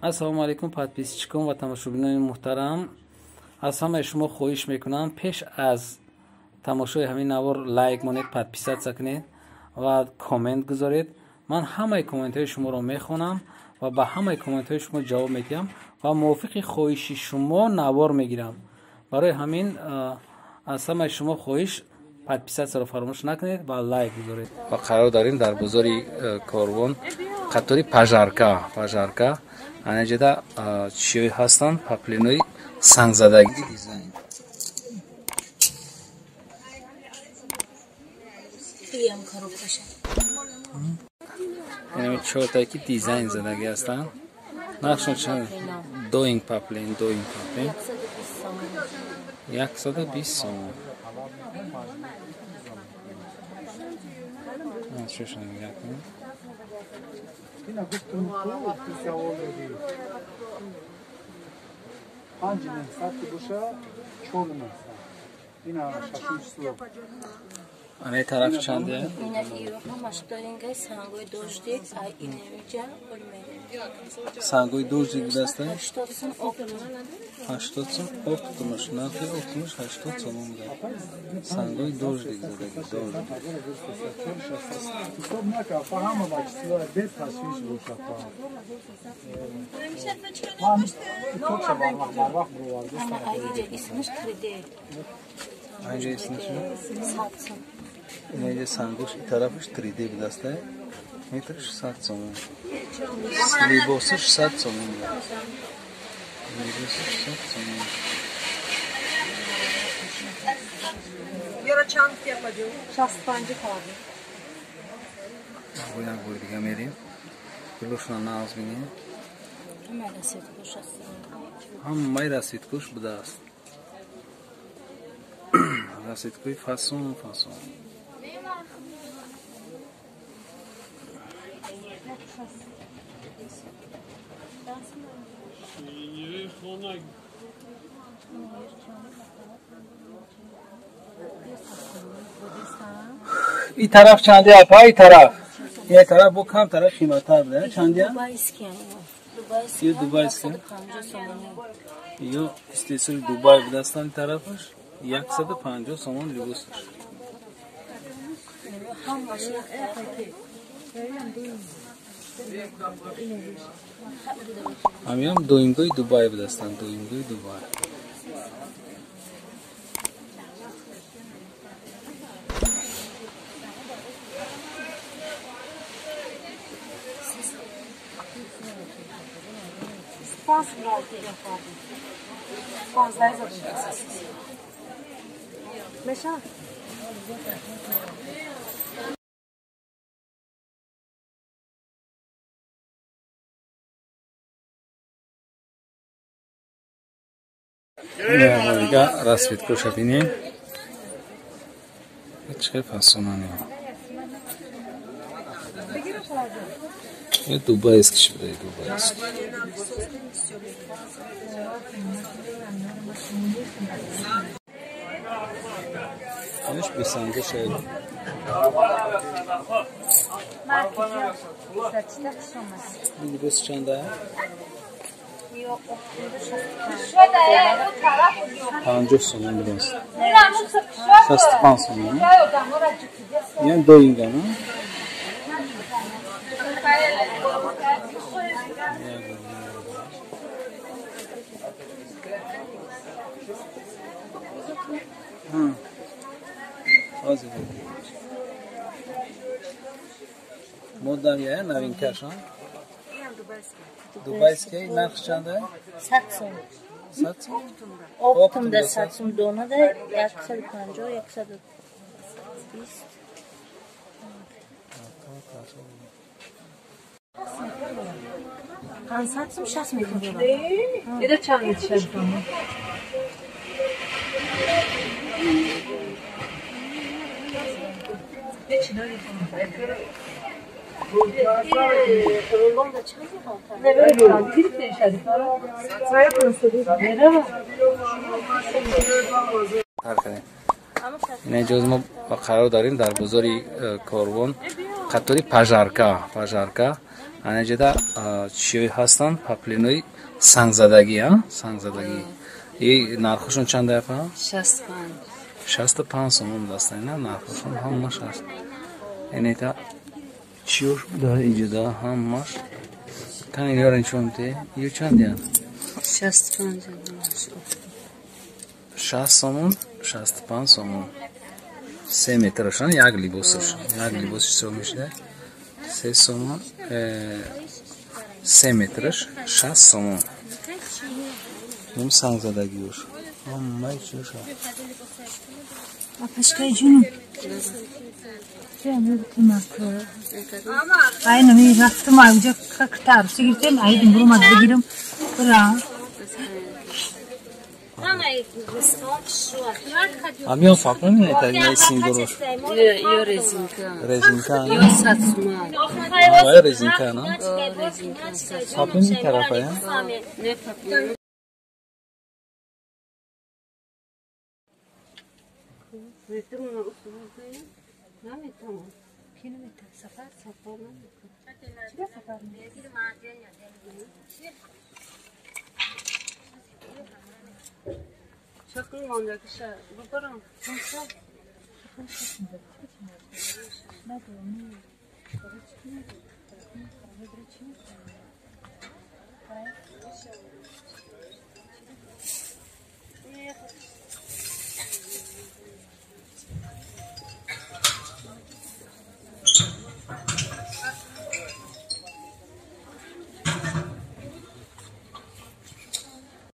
Ассалому алайкум подписчикон ва тамошобинони муҳтарам. Аз ҳамаи шумо хоҳиш мекунам пеш аз тамошои ҳамин навор лайк монед, подписаться кунед ва коммент гузоред. Ман ҳамаи комментҳои шуморо мехонам ва ба ҳамаи комментҳои шумо ҷавоб медиҳам ва мувофиқи хоҳиши шумо навор мегирам. Барои ҳамин аз ҳамаи шумо хоҳиш подписатсияро фаромӯш накунед ва лайк гузоред. Ва қарор дорем дар бозори Корвон қатори пажарка, пажарка. Анаҷода чиёй ҳастанд, паплинои сангзадагӣ дизайн. Инами чортае ки дизайн задагӣ ҳастанд. Нархшон чанд? Доинг паплин, доинг паплин. 120 сомон. Чӯшон нигоҳ кунед. Ина гуфтум ку савол додӣ. 5900 ки боша 4900. Ина шашум число. Ана тараф чанде? Ина ҳамаш доринга сангои дождик, а инамиҷа олмери. Сангои дождик будаста? 80 сум оптум. 80 сум оптумаш, нархи оптумаш 80 сомон буда. Сангои дождик задаги, дождик. Ҳисоб нака, ҳама ба число без ташвиш боша. Ман барвақт бировард. Ана аиҷа исмаш 3D. Аиҷа исмаш? 100 сум. Инаиҷа сангош и тарафаш 3D будаста. Метраш 100 сомон. Либосаш 100 сомон буда. Либосаш 100 сомон. Ёра чанд кепаҷу? 65 калаби. Як бори дига мерем. Гулошона нағз бинем. Ҳамаи расидкуш аст. Ҳамаи расидкуш будааст. Расидкуи фасон фасон. И тараф чанде апа, и тараф. Ин тараф бо камтара қиматтар буда. Чанде? Дубайский. Ё дубайский. Ё истеҳсоли Дубай будастанд тарафаш. 150 сомон либосаш. Ҳамиам доимгои Дубай будастанд, доимгои Дубай. Дига расцветкоша бинем. Чӣ фасонане. Ё дубайский шуда, дубайский. Инаш бесанга шояд. Либос чанда? 50 сомон будааст. 65 сомон. Ин доинга, на? Модам я новинкаш, а? Дубайский нарх чанда? 100 сом. 100 сом? Оптом да 100 сом дона да 150, 120. 500 сом 6 метр. Ира чанд мешавад? Ина ҷоз мо қарор дорем дар бозори Корвон қатори пажарка, пажарка. Анаҷада чиёй ҳастанд, паплинои сангзадагӣ, сангзадагӣ. И нархошон чанд апа? 65. 65 сомон даста, ина нархошон ҳамаш ҳаст. Инета чиёш буда иҷода ҳамаш. Кани ёра нишон те? Ё чанд ян? 65. 60 сомон, 65 сомон. 3 метрашон як либосаш, як либос ҳисоб мешуда. 3 сомон, 3 метраш 60 сомон. Ин сангзадагиёш. Ҳамаи чиёш. Апашкай ҷунум. Ай нами рафтам айҷа кактар сигиртем айдим бурумад бигирам. Ура. Амион фақат не сингорош. Ё резинка. Резинка. Ё сатсума. Ва резинка, на? Резинка. Паплин тарафа, я? Не паплин.